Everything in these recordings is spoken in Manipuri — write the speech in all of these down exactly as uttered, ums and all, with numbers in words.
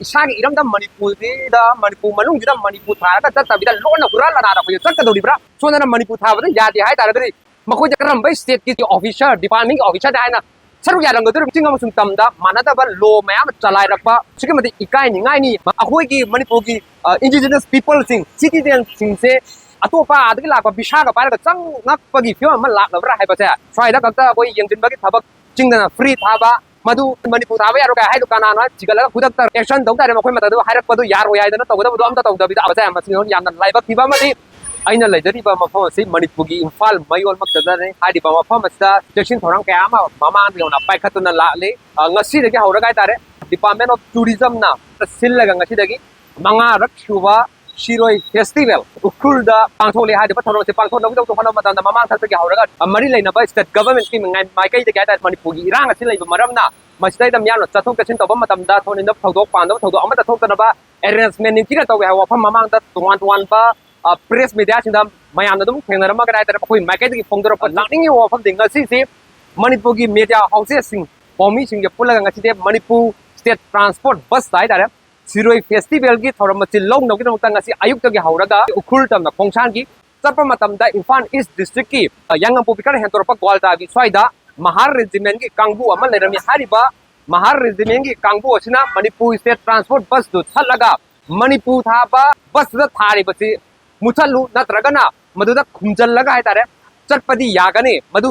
ꯏꯁꯥꯒꯤ ꯏꯔꯝꯗꯝ ꯃꯅꯤꯄꯨꯔꯁꯤꯗ, ꯃꯅꯤꯄꯨꯔ ꯃꯅꯨꯡꯁꯤꯗ ꯃꯅꯤꯄꯨꯔ ꯊꯥꯔꯒ ꯆꯠꯇꯕꯤꯗ ꯂꯣꯟꯅ ꯍꯨꯔꯥꯟ ꯂꯅꯥꯔꯛꯄꯁꯦ ꯆꯠꯀꯗꯧꯔꯤꯕ꯭ꯔꯥ? ꯁꯣꯝꯗꯅ ꯃꯅꯤꯄꯨꯔ ꯊꯥꯕꯗ ꯌꯥꯗꯦ ꯍꯥꯏ ꯇꯥꯔꯒꯗꯤ ꯃꯈꯣꯏꯁꯦ ꯀꯔꯝꯕ stateꯀꯤ officer, departmentꯀꯤ officerꯅꯤ ꯍꯥꯏꯅ ꯁꯔꯨꯛ ꯌꯥꯔꯝꯒꯗꯧꯔꯤꯕ? ꯆꯤꯡ ꯑꯃꯁꯨꯡ ꯇꯝꯗ ꯃꯥꯟꯅꯗꯕ law ꯃꯌꯥꯝ ꯑꯃ ꯆꯂꯥꯏꯔꯛꯄ ꯑꯁꯨꯛꯀꯤ ꯃꯇꯤꯛ ꯏꯀꯥꯏꯅꯤꯡꯉꯥꯏꯅꯤ꯫ ꯑꯩꯈꯣꯏꯒꯤ ꯃꯅꯤꯄꯨꯔꯒꯤ, ꯑ, indigenous peopleꯁꯤꯡ, citizenꯁꯤꯡꯁꯦ ꯑꯇꯣꯞꯄ ꯑꯥꯗꯒꯤ ꯂꯥꯛꯄ visaꯒ ꯄꯥꯏꯔꯒ ꯆꯪꯉꯛꯄꯒꯤ ꯐꯤꯕꯝ ꯑꯃ ꯂꯥꯛꯂꯕ꯭ꯔꯥ ꯍꯥꯏꯕꯁꯦ ꯁ꯭ꯋꯥꯏꯗ ꯈꯛꯇ ꯑꯩꯈꯣꯏ ꯌꯦꯡꯁꯤꯟꯕꯒꯤ ꯊꯕꯛ ꯆꯤꯡꯗꯅ free ꯊꯥꯕ, ꯃꯗꯨ ꯃꯅꯤꯄꯨꯔ ꯊꯥꯕ ꯌꯥꯔꯣꯏ ꯀꯥꯏ ꯍꯥꯏꯗꯣ ꯀꯅꯥꯅꯣ ꯍꯥꯏ ꯊꯤꯒꯠꯂꯒ ꯈꯨꯗꯛꯇ action ꯇꯧ ꯇꯥꯔꯦ꯫ ꯃꯈꯣꯏ ꯃꯇꯝꯗ ꯍꯥꯏꯔꯛꯄꯗꯣ ꯌꯥꯔꯣꯏ ꯍꯥꯏꯗꯅ ꯇꯧꯒꯗꯕꯗꯣ ꯑꯝꯇ ꯇꯧꯗꯕꯤꯗ, ꯃꯁꯤ ꯌꯥꯝꯅ ꯂꯥꯏꯕꯛ ꯊꯤꯕ ꯑꯃꯗꯤ ꯑꯩꯅ ꯂꯩꯖꯔꯤꯕ ꯃꯐꯝ ꯑꯁꯤ ꯃꯅꯤꯄꯨꯔꯒꯤ ꯏꯝꯐꯥꯜ ꯃꯌꯣꯜꯃꯛꯇꯗꯅꯤ꯫ ꯍꯥꯏꯔꯤꯕ ꯃꯐꯝ ꯑꯁꯤꯗ ꯆꯦꯛꯁꯤꯟ ꯊꯧꯔꯥꯡ ꯀꯌꯥ ꯑꯃ ꯃꯃꯥꯡꯗ ꯌꯧꯅ ꯄꯥꯏꯈꯠꯇꯨꯅ ꯂꯥꯛꯂꯤ꯫ ꯑ, ꯉꯁꯤꯗꯒꯤ ꯍꯧꯔꯒ ꯍꯥꯏꯇꯥꯔꯦ, Department of Tourismꯅ ꯁꯤꯜꯂꯒ ꯉꯁꯤꯗꯒꯤ ꯃꯉꯥꯔꯛ ꯁꯨꯕ ꯁꯤꯔꯣꯏ festival ꯎꯈ꯭ꯔꯨꯜꯗ ꯄꯥꯡꯊꯣꯛꯂꯦ꯫ ꯍꯥꯏꯔꯤꯕ ꯊꯧꯔꯝ ꯑꯁꯤ ꯄꯥꯡꯊꯣꯛꯅꯕꯒꯤꯗꯃꯛꯇ ꯍꯣꯠꯅꯕ ꯃꯇꯝꯗ ꯃꯃꯥꯡ ꯊꯛꯇꯒꯤ ꯍꯧꯔꯒ ꯃꯔꯤ ꯂꯩꯅꯕ state governmentꯀꯤ ꯃꯥꯏꯀꯩꯗꯒꯤ ꯍꯥꯏꯇꯥꯔꯦ, ꯃꯅꯤꯄꯨꯔꯒꯤ ꯏꯔꯥꯡ ꯑꯁꯤ ꯂꯩꯕ ꯃꯔꯝꯅ ꯃꯁꯤꯗꯩꯗ ꯃꯤꯌꯥꯝꯅ ꯆꯠꯊꯣꯛ ꯆꯠꯁꯤꯟ ꯇꯧꯕ ꯃꯇꯝꯗ ꯊꯣꯛꯅꯤꯡꯗꯕ ꯊꯧꯗꯣꯛ, ꯄꯥꯝꯗꯕ ꯊꯧꯗꯣꯛ ꯑꯃꯠꯇ ꯊꯣꯛꯇꯅꯕ arrangement ꯅꯤꯡꯊꯤꯅ ꯇꯧꯒꯦ ꯍꯥꯏꯕ ꯋꯥꯐꯝ ꯃꯃꯥꯡꯗ ꯇꯣꯉꯥꯟ ꯇꯣꯉꯥꯟꯕ, ꯑ, press mediaꯁꯤꯡꯗ ꯃꯌꯥꯝꯅ ꯑꯗꯨꯝ ꯊꯦꯡꯅꯔꯝꯃꯒꯅꯤ ꯍꯥꯏꯇꯥꯔꯦ꯫ ꯑꯩꯈꯣꯏ ꯃꯥꯏꯀꯩꯗꯒꯤ ꯐꯣꯡꯗꯣꯔꯛꯄ ꯂꯥꯛꯅꯤꯡꯉꯤꯕ ꯋꯥꯐꯝꯗꯤ ꯉꯁꯤꯁꯤ ꯃꯅꯤꯄꯨꯔꯒꯤ media housesꯁꯤꯡ, ꯄꯥꯎꯃꯤꯁꯤꯡꯒ ꯄꯨꯜꯂꯒ ꯉꯁꯤꯗꯤ ꯃꯅꯤꯄꯨꯔ state transport busꯇ ꯍꯥꯏꯇꯥꯔꯦ, ꯁꯤꯔꯣꯏ festivalꯒꯤ ꯊꯧꯔꯝ ꯑꯁꯤ ꯂꯧꯅꯕꯒꯤꯗꯃꯛꯇ ꯉꯁꯤ ꯑꯌꯨꯛꯇꯒꯤ ꯍꯧꯔꯒ ꯎꯈ꯭ꯔꯨꯜ ꯇꯝꯅ ꯈꯣꯡꯁꯥꯟꯈꯤ꯫ ꯆꯠꯄ ꯃꯇꯝꯗ ꯏꯝꯐꯥꯜ East districtꯀꯤ, ꯑ, ꯌꯥꯉꯝꯄꯣꯛꯄꯤ ꯈꯔ ꯍꯦꯟꯗꯣꯔꯛꯄ ꯒ꯭ꯋꯥꯜꯗꯥꯒꯤ ꯁ꯭ꯋꯥꯏꯗ ꯃꯍꯥꯔ regimentꯀꯤ ꯀꯥꯡꯕꯨ ꯑꯃ ꯂꯩꯔꯝꯃꯤ꯫ ꯍꯥꯏꯔꯤꯕ ꯃꯍꯥꯔ regimentꯀꯤ ꯀꯥꯡꯕꯨ ꯑꯁꯤꯅ ꯃꯅꯤꯄꯨꯔ state transport busꯇꯨ ꯊꯠꯂꯒ ꯃꯅꯤꯄꯨꯔ ꯊꯥꯕ busꯇꯨꯗ ꯊꯥꯔꯤꯕꯁꯤ ꯃꯨꯊꯠꯂꯨ, ꯅꯠꯇ꯭ꯔꯒꯅ ꯃꯗꯨꯗ ꯈꯨꯝꯖꯤꯜꯂꯒ ꯍꯥꯏꯇꯥꯔꯦ, ꯆꯠꯄꯗꯤ ꯌꯥꯒꯅꯤ꯫ ꯃꯗꯨ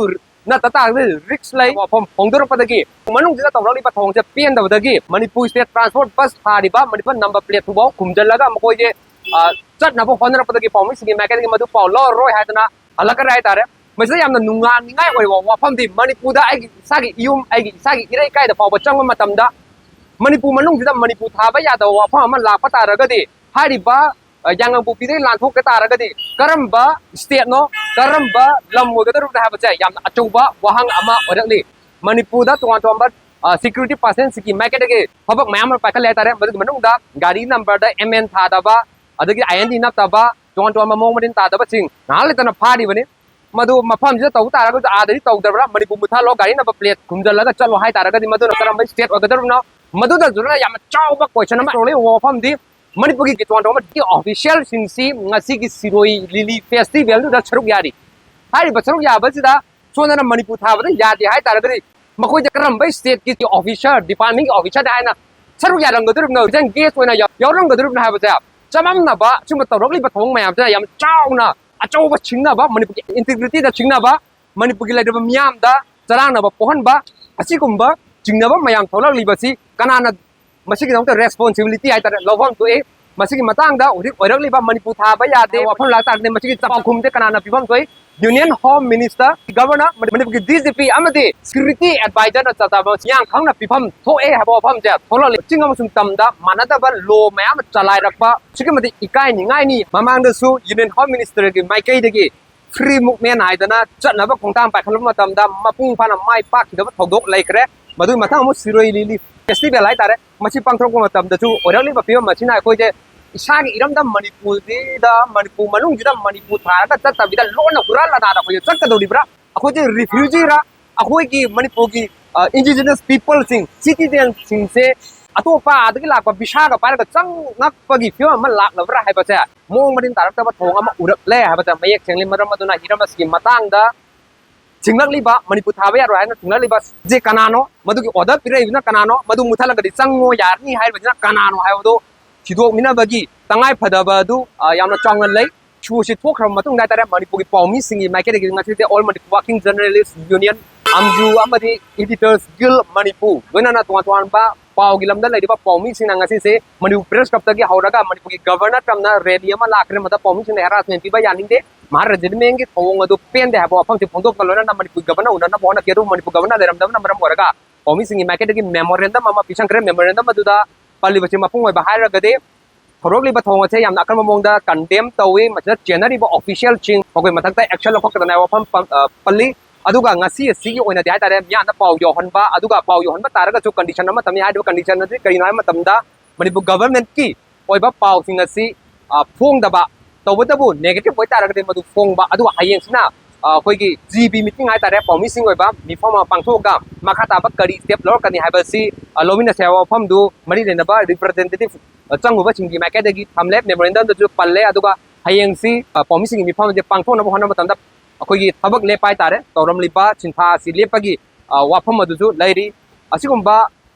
ꯅꯠꯇ ꯇꯥꯔꯒꯗꯤ risk ꯂꯩ꯫ ꯋꯥꯐꯝ ꯐꯣꯡꯗꯣꯔꯛꯄꯗꯒꯤ ꯃꯅꯨꯡꯁꯤꯗ ꯇꯧꯔꯛꯂꯤꯕ ꯊꯧꯑꯣꯡꯁꯦ ꯄꯦꯟꯗꯕꯗꯒꯤ ꯃꯅꯤꯄꯨꯔ state transport bus ꯊꯥꯔꯤꯕ ꯃꯅꯤꯄꯨꯔ number plateꯇꯨꯐꯥꯎ ꯈꯨꯝꯖꯤꯜꯂꯒ ꯃꯈꯣꯏꯁꯦ, ꯑ, ꯆꯠꯅꯕ ꯍꯣꯠꯅꯔꯛꯄꯗꯒꯤ ꯄꯥꯎꯃꯤꯁꯤꯡꯒꯤ ꯃꯥꯏꯀꯩꯗꯒꯤ ꯃꯗꯨ ꯄꯥꯎ ꯂꯧꯔꯔꯣꯏ ꯍꯥꯏꯗꯅ ꯍꯜꯂꯛꯈ꯭ꯔꯦ ꯍꯥꯏꯇꯥꯔꯦ꯫ ꯃꯁꯤꯗ ꯌꯥꯝꯅ ꯅꯨꯡꯅꯥꯡꯅꯤꯡꯉꯥꯏ ꯑꯣꯏꯕ ꯋꯥꯐꯝꯗꯤ ꯃꯅꯤꯄꯨꯔꯗ ꯑꯩꯒꯤ ꯏꯁꯥꯒꯤ ꯏꯌꯨꯝ, ꯑꯩꯒꯤ ꯏꯁꯥꯒꯤ ꯏꯔꯩꯀꯥꯏꯗ ꯐꯥꯎꯕ ꯆꯪꯕ ꯃꯇꯝꯗ ꯃꯅꯤꯄꯨꯔ ꯃꯅꯨꯡꯁꯤꯗ ꯃꯅꯤꯄꯨꯔ ꯊꯥꯕ ꯌꯥꯗꯕ ꯋꯥꯐꯝ ꯑꯃ ꯂꯥꯛꯄ ꯇꯥꯔꯒꯗꯤ ꯍꯥꯏꯔꯤꯕ, ꯑ, ꯌꯥꯉꯝꯄꯣꯛꯄꯤꯗꯒꯤ ꯂꯥꯟꯊꯣꯛꯄ ꯇꯥꯔꯒꯗꯤ ꯀꯔꯝꯕ stateꯅꯣ, ꯀꯔꯝꯕ ꯂꯝ ꯑꯣꯏꯒꯗꯧꯔꯤꯕꯅꯣ ꯍꯥꯏꯕꯁꯦ ꯌꯥꯝꯅ ꯑꯆꯧꯕ ꯋꯥꯍꯪ ꯑꯃ ꯑꯣꯏꯔꯛꯂꯤ꯫ ꯃꯅꯤꯄꯨꯔꯗ ꯇꯣꯉꯥꯟ ꯇꯣꯉꯥꯟꯕ, ꯑ, security personꯁꯤꯡꯒꯤ ꯃꯥꯏꯀꯩꯗꯒꯤ ꯊꯕꯛ ꯃꯌꯥꯝ ꯑꯃ ꯄꯥꯏꯈꯠꯂꯦ ꯍꯥꯏꯇꯥꯔꯦ꯫ ꯃꯗꯨꯒꯤ ꯃꯅꯨꯡꯗ ꯒꯥꯔꯤ numberꯗ M N ꯊꯥꯗꯕ, ꯑꯗꯒꯤ I N D ꯅꯞꯇꯕ, ꯇꯣꯉꯥꯟ ꯇꯣꯉꯥꯟꯕ ꯃꯑꯣꯡ ꯃꯔꯤꯟ ꯇꯥꯗꯕꯁꯤꯡ ꯉꯥꯏꯍꯥꯛ ꯂꯩꯇꯅ ꯐꯥꯔꯤꯕꯅꯤ꯫ ꯃꯗꯨ ꯃꯐꯝꯁꯤꯗ ꯇꯧ ꯇꯥꯔꯒꯁꯨ ꯑꯥꯗꯗꯤ ꯇꯧꯗꯕ꯭ꯔꯥ? ꯃꯅꯤꯄꯨꯔ ꯃꯨꯊꯠꯂꯣ, ꯒꯥꯔꯤ number plate ꯈꯨꯝꯖꯤꯜꯂꯒ ꯆꯠꯂꯣ ꯍꯥꯏ ꯇꯥꯔꯒꯗꯤ ꯃꯗꯨꯅ ꯀꯔꯝꯕ state ꯑꯣꯏꯒꯗꯧꯔꯤꯕꯅꯣ? ꯃꯗꯨꯗꯁꯨꯅ ꯌꯥꯝꯅ ꯆꯥꯎꯕ ꯀꯣꯏꯁꯟ ꯑꯃ ꯂꯩꯕ ꯋꯥꯐꯝꯗꯤ, ꯃꯅꯤꯄꯨꯔꯒꯤ ꯇꯣꯉꯥꯟ ꯇꯣꯉꯥꯟꯕ ꯑꯣꯐꯤꯁꯤꯌꯦꯜꯁꯤꯡꯁꯤ ꯉꯁꯤꯒꯤ ꯁꯤꯔꯣꯏ ꯂꯤꯂꯤ ꯐꯦꯁꯇꯤꯚꯦꯜꯗꯨꯗ ꯁꯔꯨꯛ ꯌꯥꯔꯤ꯫ ꯍꯥꯏꯔꯤꯕ ꯁꯔꯨꯛ ꯌꯥꯕꯁꯤꯗ ꯁꯣꯝꯗꯅ ꯃꯅꯤꯄꯨꯔ ꯊꯥꯕꯗ ꯌꯥꯗꯦ ꯍꯥꯏ ꯇꯥꯔꯒꯗꯤ, ꯃꯈꯣꯏꯗ ꯀꯔꯝꯕ ꯁ꯭ꯇꯦꯠꯀꯤ ꯑꯣꯐꯤꯁꯔ, ꯗꯤꯄꯥꯔꯠꯃꯦꯟꯒꯤ ꯑꯣꯐꯤꯁꯔꯗ ꯍꯥꯏꯅ ꯁꯔꯨꯛ ꯌꯥꯔꯝꯒꯗꯧꯔꯤꯕꯅꯣ, ꯒꯦꯁ ꯑꯣꯏꯅ ꯌꯥꯎꯔꯝꯒꯗꯧꯔꯤꯕꯅꯣ ꯍꯥꯏꯕꯁꯦ ꯆꯃꯝꯅꯕ ꯑꯁꯤꯒꯨꯝꯕ ꯇꯧꯔꯛꯂꯤꯕ ꯊꯧꯑꯣꯡ ꯃꯌꯥꯝꯁꯤꯅ ꯌꯥꯝ ꯆꯥꯎꯅ ꯑꯆꯧꯕ ꯁꯤꯡꯅꯕ, ꯃꯅꯤꯄꯨꯔꯒꯤ ꯏꯟꯇꯤꯒ꯭ꯔꯤꯇꯤꯗ ꯁꯤꯡꯅꯕ, ꯃꯅꯤꯄꯨꯔꯒꯤ ꯂꯩꯔꯤꯕ ꯃꯤꯌꯥꯝꯗ ꯆꯔꯥꯡꯅꯕ ꯄꯣꯛꯍꯟꯕ, ꯑꯁꯤꯒꯨꯝꯕ ꯆꯤꯡꯅꯕ ꯃꯌꯥꯝ ꯊꯣꯛꯂꯛꯂꯤꯕꯁꯤ ꯀꯅꯥꯅ ꯃꯁꯤꯒꯤꯗꯃꯛꯇ ꯔꯦꯁꯄꯣꯟꯁꯤꯕꯤꯂꯤꯇꯤ ꯍꯥꯏꯇꯥꯔꯦ ꯂꯧꯐꯝ ꯊꯣꯛꯏ? ꯃꯁꯤꯒꯤ ꯃꯇꯥꯡꯗ ꯍꯧꯖꯤꯛ ꯑꯣꯏꯔꯛꯂꯤꯕ ꯃꯅꯤꯄꯨꯔ ꯊꯥꯕ ꯌꯥꯗꯦ ꯋꯥꯐꯝ ꯂꯥꯛ ꯇꯥꯔꯒꯗꯤ ꯃꯁꯤꯒꯤ ꯄꯥꯎꯈꯨꯝꯁꯦ ꯀꯅꯥꯅ ꯄꯤꯐꯝ ꯊꯣꯛꯏ? Union Home Minister, Governor, ꯃꯅꯤꯄꯨꯔꯒꯤ ꯗꯤ ꯖꯤ ꯄꯤ ꯑꯃꯗꯤ ꯁꯦꯀ꯭ꯌꯨꯔꯤꯇꯤ ꯑꯦꯗꯚꯥꯏꯖꯔꯅ ꯆꯠꯇꯕ ꯃꯤꯌꯥꯝ ꯈꯪꯅ ꯄꯤꯐꯝ ꯊꯣꯛꯑꯦ ꯍꯥꯏꯕ ꯋꯥꯐꯝꯁꯦ ꯊꯣꯛꯂꯛꯂꯤ꯫ ꯆꯤꯡ ꯑꯃꯁꯨꯡ ꯇꯝꯗ ꯃꯥꯟꯅꯗꯕ ꯂꯣ ꯃꯌꯥꯝ ꯑꯃ ꯆꯂꯥꯏꯔꯛꯄ ꯑꯁꯨꯛꯀꯤ ꯃꯇꯤꯛ ꯏꯀꯥꯏ ꯅꯤꯡꯉꯥꯏꯅꯤ꯫ ꯃꯃꯥꯡꯗꯁꯨ Union Home Ministerꯒꯤ ꯃꯥꯏꯀꯩꯗꯒꯤ Free Movement ꯍꯥꯏꯗꯅ ꯆꯠꯅꯕ ꯈꯣꯡꯊꯥꯡ ꯄꯥꯏꯈꯠꯂꯛꯄ ꯃꯇꯝꯗ ꯃꯄꯨꯡ ꯐꯥꯅ ꯃꯥꯏ ꯄꯥꯛꯈꯤꯗꯕ ꯊꯧꯗꯣꯛ ꯂꯩꯈ꯭ꯔꯦ꯫ ꯃꯗꯨꯒꯤ ꯃꯊꯪ ꯑꯃꯨꯛ ꯁꯤꯔꯣꯏ ꯂꯤꯂꯤ ꯐꯦꯁꯇꯤꯚꯦꯜ ꯍꯥꯏꯇꯥꯔꯦ, ꯃꯁꯤ ꯄꯥꯡꯊꯣꯔꯛꯄ ꯃꯇꯝꯗꯁꯨ ꯑꯣꯏꯔꯛꯂꯤꯕ ꯐꯤꯕꯝ ꯑꯁꯤꯅ ꯑꯩꯈꯣꯏꯁꯦ ꯏꯁꯥꯒꯤ ꯏꯔꯝꯗꯝ ꯃꯅꯤꯄꯨꯔꯁꯤꯗ, ꯃꯅꯤꯄꯨꯔ ꯃꯅꯨꯡꯁꯤꯗ ꯃꯅꯤꯄꯨꯔ ꯊꯥꯔꯒ ꯆꯠꯇꯕꯤꯗ ꯂꯣꯟꯅ ꯍꯨꯔꯥꯟ ꯂꯥꯟꯅꯥꯗ ꯑꯩꯈꯣꯏꯁꯦ ꯆꯠꯀꯗꯧꯔꯤꯕ꯭ꯔꯥ? ꯑꯩꯈꯣꯏꯁꯦ ꯔꯤꯐ꯭ꯌꯨꯖꯤꯔꯥ? ꯑꯩꯈꯣꯏꯒꯤ ꯃꯅꯤꯄꯨꯔꯒꯤ ꯏꯟꯗꯤꯖꯤꯅꯁ ꯄꯤꯄꯜꯁꯤꯡ, ꯁꯤꯇꯤꯖꯦꯟꯁꯤꯡꯁꯦ ꯑꯇꯣꯞꯄ ꯑꯥꯗꯒꯤ ꯂꯥꯛꯄ ꯚꯤꯁꯥꯒ ꯄꯥꯏꯔꯒ ꯆꯪꯉꯛꯄꯒꯤ ꯐꯤꯕꯝ ꯑꯃ ꯂꯥꯛꯂꯕ꯭ꯔꯥ ꯍꯥꯏꯕꯁꯦ ꯃꯑꯣꯡ ꯃꯔꯤꯟ ꯇꯥꯔꯛꯇꯕ ꯊꯧꯑꯣꯡ ꯑꯃ ꯎꯔꯛꯂꯦ ꯍꯥꯏꯕꯁꯦ ꯃꯌꯦꯛ ꯁꯦꯡꯂꯤ꯫ ꯃꯔꯝ ꯑꯗꯨꯅ ꯍꯤꯔꯝ ꯑꯁꯤꯒꯤ ꯃꯇꯥꯡꯗ ꯊꯤꯡꯂꯛꯂꯤꯕ, ꯃꯅꯤꯄꯨꯔ ꯊꯥꯕ ꯌꯥꯔꯣꯏ ꯍꯥꯏꯅ ꯊꯤꯡꯂꯛꯂꯤꯕ ꯁꯦ ꯀꯅꯥꯅꯣ? ꯃꯗꯨꯒꯤ ꯑꯣꯔꯗꯔ ꯄꯤꯔꯛꯏꯕꯅ ꯀꯅꯥꯅꯣ? ꯃꯗꯨ ꯃꯨꯊꯠꯂꯒꯗꯤ ꯆꯪꯉꯣ ꯌꯥꯔꯅꯤ ꯍꯥꯏꯔꯤꯕꯁꯤꯅ ꯀꯅꯥꯅꯣ ꯍꯥꯏꯕꯗꯨ ꯊꯤꯗꯣꯛꯃꯤꯟꯅꯕꯒꯤ ꯇꯉꯥꯏ ꯐꯗꯕ ꯑꯗꯨ, ꯑ, ꯌꯥꯝꯅ ꯆꯥꯎꯅ ꯂꯩ꯫ ꯏꯁꯨ ꯑꯁꯤ ꯊꯣꯛꯈ꯭ꯔꯕ ꯃꯇꯨꯡꯗ ꯍꯥꯏꯇꯥꯔꯦ, ꯃꯅꯤꯄꯨꯔꯒꯤ ꯄꯥꯎꯃꯤꯁꯤꯡꯒꯤ ꯃꯥꯏꯀꯩꯗꯒꯤ ꯉꯁꯤꯗꯤ All Manipur Working Journalist Union, ꯑꯝꯖꯨ, ꯑꯃꯗꯤ Editors Guild ꯃꯅꯤꯄꯨꯔ, ꯂꯣꯏꯅꯅ ꯇꯣꯉꯥꯟ ꯇꯣꯉꯥꯟꯕ ꯄꯥꯎꯒꯤ ꯂꯝꯗ ꯂꯩꯔꯤꯕ ꯄꯥꯎꯃꯤꯁꯤꯡꯅ ꯉꯁꯤꯁꯦ ꯃꯅꯤꯄꯨꯔ ꯄ꯭ꯔꯦꯁ ꯀ꯭ꯂꯕꯇꯒꯤ ꯍꯧꯔꯒ ꯃꯅꯤꯄꯨꯔꯒꯤ ꯒꯚꯔꯅꯔ ꯇꯝꯅ ꯔꯦꯂꯤ ꯑꯃ ꯂꯥꯛꯈ꯭ꯔꯦ꯫ ꯃꯗ ꯄꯥꯎꯃꯤꯁꯤꯡꯅ ꯍꯦꯔꯥꯁꯃꯦꯟ ꯄꯤꯕ ꯌꯥꯅꯤꯡꯗꯦ, ꯃꯍꯥ ꯔꯦꯖꯤꯃꯦꯟꯒꯤ ꯊꯧꯑꯣꯡ ꯑꯗꯨ ꯄꯦꯟꯗꯦ ꯍꯥꯏꯕ ꯋꯥꯐꯝꯁꯤ ꯐꯣꯡꯗꯣꯛꯄ ꯂꯣꯏꯅꯅ ꯃꯅꯤꯄꯨꯔ ꯒꯚꯔꯅꯔ ꯎꯅꯅꯕ ꯍꯣꯠꯅꯈꯤ꯫ ꯑꯗꯨꯕꯨ ꯃꯅꯤꯄꯨꯔ ꯒꯚꯔꯅꯔ ꯂꯩꯔꯝꯗꯕꯅ ꯃꯔꯝ ꯑꯣꯏꯔꯒ ꯄꯥꯎꯃꯤꯁꯤꯡꯒꯤ ꯃꯥꯏꯀꯩꯗꯒꯤ ꯃꯦꯃꯣꯔꯦꯟꯗꯝ ꯑꯃ ꯄꯤꯁꯟꯈ꯭ꯔꯦ꯫ ꯃꯦꯃꯣꯔꯦꯟꯗꯝ ꯑꯗꯨꯗ ꯄꯜꯂꯤꯕꯁꯤ ꯃꯄꯨꯡ ꯑꯣꯏꯕ ꯍꯥꯏꯔꯒꯗꯤ ꯊꯧꯔꯛꯂꯤꯕ ꯊꯧꯑꯣꯡ ꯑꯁꯦ ꯌꯥꯝꯅ ꯑꯀꯟꯕ ꯃꯑꯣꯡꯗ ꯀꯟꯗꯦꯝ ꯇꯧꯏ꯫ ꯃꯁꯤꯗ ꯆꯦꯟꯅꯔꯤꯕ ꯑꯣꯐꯤꯁꯤꯌꯦꯜꯁꯤꯡ ꯃꯈꯣꯏ ꯃꯊꯛꯇ ꯑꯦꯛꯁꯟ ꯂꯧꯈꯠꯀꯗꯕꯅꯤ ꯍꯥꯏꯕ ꯋꯥꯐꯝ ꯄ-, ꯑ, ꯄꯜꯂꯤ꯫ ꯑꯗꯨꯒ ꯉꯁꯤ ꯑꯁꯤꯒꯤ ꯑꯣꯏꯅꯗꯤ ꯍꯥꯏꯇꯥꯔꯦ, ꯃꯤꯌꯥꯝꯗ ꯄꯥꯎ ꯌꯧꯍꯟꯕ, ꯑꯗꯨꯒ ꯄꯥꯎ ꯌꯧꯍꯟꯕ ꯇꯥꯔꯒꯁꯨ ꯀꯟꯗꯤꯁꯟ ꯑꯃ ꯊꯝꯃꯤ꯫ ꯍꯥꯏꯔꯤꯕ ꯀꯟꯗꯤꯁꯟ ꯑꯁꯤ ꯀꯔꯤꯅꯣ ꯍꯥꯏꯕ ꯃꯇꯝꯗ ꯃꯅꯤꯄꯨꯔ ꯒꯚꯔꯟꯃꯦꯟꯠꯀꯤ ꯑꯣꯏꯕ ꯄꯥꯎꯁꯤꯡ ꯑꯁꯤ, ꯑ, ꯐꯣꯡꯗꯕ, ꯇꯧꯕꯇꯕꯨ ꯅꯦꯒꯦꯇꯤꯚ ꯑꯣꯏꯇꯥꯔꯒꯗꯤ ꯃꯗꯨ ꯐꯣꯡꯕ, ꯑꯗꯨꯒ ꯍꯌꯦꯡꯁꯤꯅ ꯑ, ꯑꯩꯈꯣꯏꯒꯤ ꯖꯤ ꯕꯤ ꯃꯤꯇꯤꯡ ꯍꯥꯏꯇꯥꯔꯦ, ꯄꯥꯎꯃꯤꯁꯤꯡ ꯑꯣꯏꯕ ꯃꯤꯐꯝ ꯑꯃ ꯄꯥꯡꯊꯣꯛꯑꯒ ꯃꯈꯥ ꯇꯥꯕ ꯀꯔꯤ ꯁ꯭ꯇꯦꯞ ꯂꯧꯔꯛꯀꯅꯤ ꯍꯥꯏꯕꯁꯤ, ꯑ, ꯂꯧꯃꯤꯟꯅꯁꯦ ꯍꯥꯏꯕ ꯋꯥꯐꯝꯗꯨ ꯃꯔꯤ ꯂꯩꯅꯕ ꯔꯤꯄ꯭ꯔꯖꯦꯟꯇꯦꯇꯤꯚ, ꯑ, ꯆꯪꯉꯨꯕꯁꯤꯡꯒꯤ ꯃꯥꯏꯀꯩꯗꯒꯤ ꯊꯝꯂꯦ, ꯃꯦꯃꯣꯔꯦꯟꯗꯝꯗꯁꯨ ꯄꯜꯂꯦ꯫ ꯑꯗꯨꯒ ꯍꯌꯦꯡꯁꯤ, ꯑ, ꯄꯥꯎꯃꯤꯁꯤꯡꯒꯤ ꯃꯤꯐꯝ ꯑꯁꯤ ꯄꯥꯡꯊꯣꯛꯅꯕ ꯍꯣꯠꯅꯕ ꯃꯇꯝꯗ ꯑꯩꯈꯣꯏꯒꯤ ꯊꯕꯛ ꯂꯦꯞꯄ ꯍꯥꯏꯇꯥꯔꯦ, ꯇꯧꯔꯝꯂꯤꯕ ꯁꯤꯟꯊꯥ ꯑꯁꯤ ꯂꯦꯞꯄꯒꯤ, ꯑ, ꯋꯥꯐꯝ ꯑꯗꯨꯁꯨ ꯂꯩꯔꯤ꯫ ꯑꯁꯤꯒꯨꯝꯕ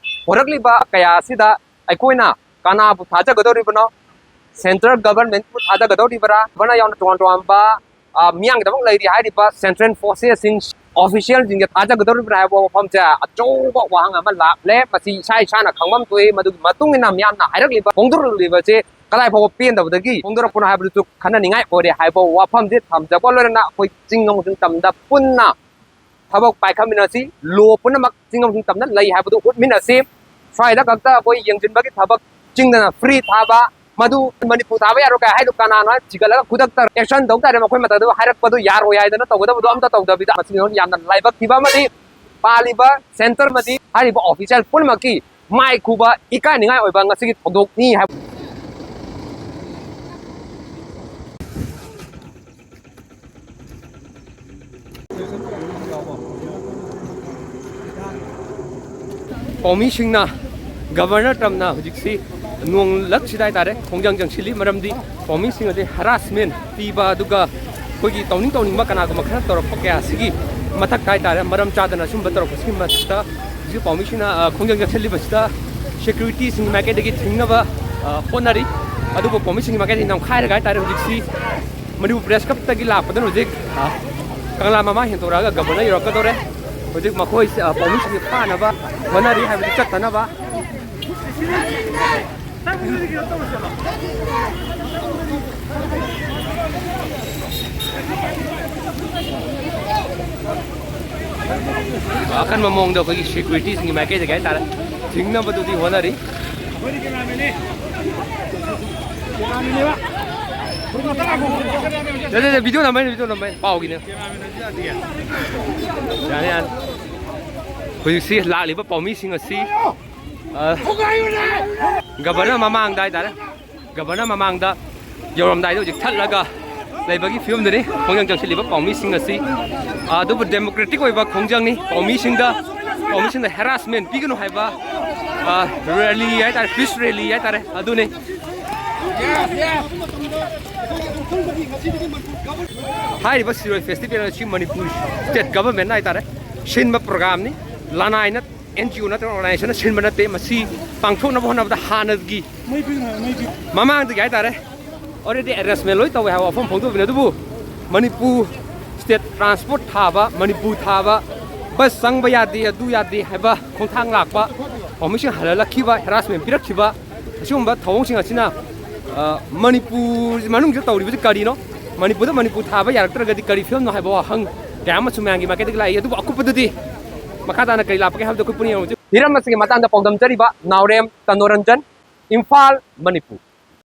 ꯍꯣꯔꯛꯂꯤꯕ ꯀꯌꯥ ꯑꯁꯤꯗ ꯑꯩꯈꯣꯏꯅ ꯀꯅꯥꯕꯨ ꯊꯥꯖꯒꯗꯧꯔꯤꯕꯅꯣ? ꯁꯦꯟꯇ꯭ꯔꯦꯜ ꯒꯚꯔꯟꯃꯦꯟꯠꯄꯨ ꯊꯥꯖꯒꯗꯧꯔꯤꯕ꯭ꯔꯥ? ꯒꯚꯔꯟꯅ ꯌꯥꯎꯅ ꯇꯣꯉꯥꯟ ꯇꯣꯉꯥꯟꯕ, ꯑ, ꯃꯤꯌꯥꯝꯒꯤꯗꯃꯛ ꯂꯩꯔꯤ ꯍꯥꯏꯔꯤꯕ ꯁꯦꯟꯇ꯭ꯔꯦꯜ ꯐꯣꯔꯁꯦꯁꯁꯤꯡ, ꯑꯣꯐꯤꯁꯤꯌꯦꯜꯁꯤꯡꯁꯦ ꯊꯥꯖꯒꯗꯧꯔꯤꯕ꯭ꯔꯥ ꯍꯥꯏꯕ ꯋꯥꯐꯝꯁꯦ ꯑꯆꯧꯕ ꯋꯥꯍꯪ ꯑꯃ ꯂꯥꯛꯂꯦ꯫ ꯃꯁꯤ ꯏꯁꯥ ꯏꯁꯥꯅ ꯈꯪꯐꯝ ꯊꯣꯛꯏ꯫ ꯃꯗꯨꯒꯤ ꯃꯇꯨꯡ ꯏꯟꯅ ꯃꯤꯌꯥꯝꯅ ꯍꯥꯏꯔꯛꯂꯤꯕ, ꯐꯣꯡꯗꯣꯔꯛꯂꯤꯕꯁꯦ ꯀꯗꯥꯏ ꯐꯥꯎꯕ ꯄꯦꯟꯗꯕꯗꯒꯤ ꯐꯣꯡꯗꯣꯔꯛꯄꯅꯣ ꯍꯥꯏꯕꯗꯨꯁꯨ ꯈꯟꯅꯅꯤꯡꯉꯥꯏ ꯑꯣꯏꯔꯦ ꯍꯥꯏꯕ ꯋꯥꯐꯝꯁꯦ ꯊꯝꯖꯕ ꯂꯣꯏꯅꯅ ꯑꯩꯈꯣꯏ ꯆꯤꯡ ꯑꯃꯁꯨꯡ ꯇꯝꯗ ꯄꯨꯟꯅ ꯊꯕꯛ ꯄꯥꯏꯈꯠꯃꯤꯟꯅꯁꯤ꯫ ꯂꯣ ꯄꯨꯝꯅꯃꯛ ꯆꯤꯡ ꯑꯃꯁꯨꯡ ꯇꯝꯗ ꯂꯩ ꯍꯥꯏꯕꯗꯨ ꯎꯠꯃꯤꯟꯅꯁꯤ꯫ ꯁ꯭ꯋꯥꯏꯗ ꯈꯛꯇ ꯑꯩꯈꯣꯏ ꯌꯦꯡꯁꯤꯟꯕꯒꯤ ꯊꯕꯛ, ꯆꯤꯡꯗꯅ ꯐ꯭ꯔꯤ ꯊꯥꯕ, ꯃꯗꯨ ꯃꯅꯤꯄꯨꯔ ꯊꯥꯕ ꯌꯥꯔꯣꯏ ꯀꯥꯏ ꯍꯥꯏꯗꯨ ꯀꯅꯥꯅꯣ ꯍꯥꯏ ꯊꯤꯒꯠꯂꯒ ꯈꯨꯗꯛꯇ ꯑꯦꯛꯁꯟ ꯇꯧ ꯇꯥꯔꯦ꯫ ꯃꯈꯣꯏ ꯃꯇꯝꯗꯨ ꯍꯥꯏꯔꯛꯄꯗꯨ ꯌꯥꯔꯣꯏ ꯍꯥꯏꯗꯅ ꯇꯧꯒꯗꯕꯗꯨ ꯑꯝꯇ ꯇꯧꯗꯕꯤꯗ, ꯃꯁꯤꯅ ꯌꯥꯝꯅ ꯂꯥꯏꯕꯛ ꯊꯤꯕ ꯑꯃꯗꯤ ꯄꯥꯜꯂꯤꯕ ꯁꯦꯟꯇꯔ ꯑꯃꯗꯤ ꯍꯥꯏꯔꯤꯕ ꯑꯣꯐꯤꯁꯤꯌꯦꯜ ꯄꯨꯝꯅꯃꯛꯀꯤ ꯃꯥꯏ ꯈꯨꯕ ꯏꯀꯥꯏꯅꯤꯡꯉꯥꯏ ꯑꯣꯏꯕ ꯉꯁꯤꯒꯤ ꯊꯧꯗꯣꯛꯅꯤ ꯍꯥꯏꯕ꯫ ꯄꯥꯎꯃꯤꯁꯤꯡꯅ ꯒꯕꯔꯅꯔ ꯇꯝꯅ ꯍꯧꯖꯤꯛꯁꯤ ꯅꯣꯡꯂꯛꯁꯤꯗ ꯍꯥꯏꯇꯥꯔꯦ ꯈꯣꯡꯖꯪ ꯆꯪꯁꯤꯜꯂꯤ꯫ ꯃꯔꯝꯗꯤ ꯄꯥꯎꯃꯤꯁꯤꯡ ꯑꯁꯤ ꯍꯔꯥꯁꯃꯦꯟ ꯄꯤꯕ, ꯑꯗꯨꯒ ꯑꯩꯈꯣꯏꯒꯤ ꯇꯧꯅꯤꯡ ꯇꯧꯅꯤꯡꯕ ꯀꯅꯥꯒꯨꯝꯕ ꯈꯔ ꯇꯧꯔꯛꯄ ꯀꯌꯥ ꯑꯁꯤꯒꯤ ꯃꯊꯛꯇ ꯍꯥꯏꯇꯥꯔꯦ, ꯃꯔꯝ ꯆꯥꯗꯅ ꯑꯁꯨꯝꯕ ꯇꯧꯔꯛꯄꯁꯤꯒꯤ ꯃꯊꯛꯇ ꯍꯧꯖꯤꯛ ꯄꯥꯎꯃꯤꯁꯤꯡꯅ, ꯑ, ꯈꯣꯡꯖꯪ ꯆꯪꯁꯤꯜꯂꯤꯕꯁꯤꯗ ꯁꯦꯀ꯭ꯌꯨꯔꯤꯇꯤꯁꯤꯡꯒꯤ ꯃꯥꯏꯀꯩꯗꯒꯤ ꯊꯤꯡꯅꯕ, ꯑ, ꯍꯣꯠꯅꯔꯤ꯫ ꯑꯗꯨꯕꯨ ꯄꯥꯎꯃꯤꯁꯤꯡꯒꯤ ꯃꯥꯏꯀꯩꯗꯒꯤ ꯅꯝꯈꯥꯏꯔꯒ ꯍꯥꯏꯇꯥꯔꯦ ꯍꯧꯖꯤꯛꯁꯤ ꯃꯅꯤꯄꯨꯔ ꯄ꯭ꯔꯦꯁ ꯀ꯭ꯂꯕꯇꯒꯤ ꯂꯥꯛꯄꯗꯅ ꯍꯧꯖꯤꯛ, ꯑ, ꯀꯪꯂꯥ ꯃꯃꯥꯡ ꯍꯦꯟꯗꯣꯔꯛꯑꯒ ꯒꯕꯔꯅꯔ ꯌꯧꯔꯛꯀꯗꯧꯔꯦ꯫ ꯍꯧꯖꯤꯛ ꯃꯈꯣꯏꯁꯦ, ꯑ, ꯄꯥꯎꯃꯤꯁꯤꯡꯁꯦ ꯐꯥꯅꯕ ꯍꯣꯠꯅꯔꯤ ꯍꯥꯏꯕꯗꯤ ꯆꯠꯇꯅꯕ꯫ ꯑꯀꯟꯕ ꯃꯑꯣꯡꯗ ꯑꯩꯈꯣꯏꯒꯤ ꯁꯦꯀ꯭ꯌꯨꯔꯤꯇꯤꯁꯤꯡꯒꯤ ꯃꯥꯏꯀꯩꯗꯒꯤ ꯍꯥꯏꯇꯥꯔꯦ ꯊꯤꯡꯅꯕꯗꯨꯗꯤ ꯍꯣꯠꯅꯔꯤ꯫ ꯅꯠꯇꯦ, ꯅꯠꯇꯦ, ꯚꯤꯗꯤꯑꯣ ꯅꯝꯕꯩꯅꯦ, ꯚꯤꯗꯤꯑꯣ ꯅꯝꯕꯩꯅꯦ, ꯄꯥꯎꯒꯤꯅꯦ꯫ ꯌꯥꯅꯤ, ꯌꯥꯅꯤ꯫ ꯍꯧꯖꯤꯛꯁꯤ ꯂꯥꯛꯂꯤꯕ ꯄꯥꯎꯃꯤꯁꯤꯡ ꯑꯁꯤ, ꯑ, ꯒꯕꯔꯅꯔ ꯃꯃꯥꯡꯗ ꯍꯥꯏꯇꯥꯔꯦ, ꯒꯕꯔꯅꯔ ꯃꯃꯥꯡꯗ ꯌꯧꯔꯝꯗꯥꯏꯗ ꯍꯧꯖꯤꯛ ꯊꯠꯂꯒ ꯂꯩꯕꯒꯤ ꯐꯤꯕꯝꯗꯅꯤ ꯈꯣꯡꯖꯪ ꯆꯪꯁꯤꯜꯂꯤꯕ ꯄꯥꯎꯃꯤꯁꯤꯡ ꯑꯁꯤ꯫ ꯑꯗꯨꯕꯨ democratic ꯑꯣꯏꯕ ꯈꯣꯡꯖꯪꯅꯤ꯫ ꯄꯥꯎꯃꯤꯁꯤꯡꯗ ꯄꯥꯎꯃꯤꯁꯤꯡꯗ harassment ꯄꯤꯒꯅꯨ ꯍꯥꯏꯕ rally ꯍꯥꯏꯇꯥꯔꯦ, peace rally ꯍꯥꯏꯇꯥꯔꯦ, ꯑꯗꯨꯅꯤ꯫ ꯍꯥꯏꯔꯤꯕ ꯁꯤꯔꯣꯏ festival ꯑꯁꯤ ꯃꯅꯤꯄꯨꯔ state government ꯍꯥꯏꯇꯥꯔꯦ ꯁꯤꯟꯕ programꯅꯤ꯫ ꯂꯅꯥꯏꯅ, NGO ꯅꯠꯇ꯭ꯔꯒ organizationꯅ ꯁꯤꯟꯕ ꯅꯠꯇꯦ꯫ ꯃꯁꯤ ꯄꯥꯡꯊꯣꯛꯅꯕ ꯍꯣꯠꯅꯕꯗ ꯍꯥꯟꯅꯒꯤ ꯃꯃꯥꯡꯗꯒꯤ ꯍꯥꯏꯇꯥꯔꯦ already arrangement ꯂꯣꯏ ꯇꯧꯋꯦ ꯍꯥꯏꯕ ꯋꯥꯐꯝ ꯐꯣꯡꯗꯣꯛꯂꯤꯕꯅꯤ꯫ ꯑꯗꯨꯕꯨ ꯃꯅꯤꯄꯨꯔ state transport ꯊꯥꯕ, ꯃꯅꯤꯄꯨꯔ ꯊꯥꯕ, bus ꯆꯪꯕ ꯌꯥꯗꯦ, ꯑꯗꯨ ꯌꯥꯗꯦ ꯍꯥꯏꯕ ꯈꯣꯡꯊꯥꯡ ꯂꯥꯛꯄ, ꯄꯥꯎꯃꯤꯁꯤꯡ ꯍꯜꯍꯜꯂꯛꯈꯤꯕ, harassment ꯄꯤꯔꯛꯈꯤꯕ, ꯑꯁꯤꯒꯨꯝꯕ ꯊꯧꯑꯣꯡꯁꯤꯡ ꯑꯁꯤꯅ, ꯑ, ꯃꯅꯤꯄꯨꯔ ꯃꯅꯨꯡꯁꯤꯗ ꯇꯧꯔꯤꯕꯁꯤ ꯀꯔꯤꯅꯣ? ꯃꯅꯤꯄꯨꯔꯗ ꯃꯅꯤꯄꯨꯔ ꯊꯥꯕ ꯌꯥꯔꯛꯇ꯭ꯔꯒꯗꯤ ꯀꯔꯤ ꯐꯤꯕꯝꯅꯣ ꯍꯥꯏꯕ ꯋꯥꯍꯪ ꯀꯌꯥ ꯑꯃꯁꯨ ꯃꯌꯥꯝꯒꯤ ꯃꯥꯏꯀꯩꯗꯒꯤ ꯂꯥꯛꯏ꯫ ꯑꯗꯨꯕꯨ ꯑꯀꯨꯞꯄꯗꯨꯗꯤ ꯃꯈꯥ ꯇꯥꯅ ꯀꯔꯤ ꯂꯥꯛꯄꯒꯦ ꯍꯥꯏꯕꯗꯨ ꯑꯩꯈꯣꯏ ꯄꯨꯟꯅ ꯌꯦꯡꯉꯨꯁꯤ꯫ ꯍꯤꯔꯝ ꯑꯁꯤꯒꯤ ꯃꯇꯥꯡꯗ ꯄꯥꯎꯗꯝꯖꯔꯤꯕ ꯅꯥꯎꯔꯦꯝ ꯇꯅꯣꯔꯟꯖꯟ, ꯏꯝꯐꯥꯜ, ꯃꯅꯤꯄꯨꯔ꯫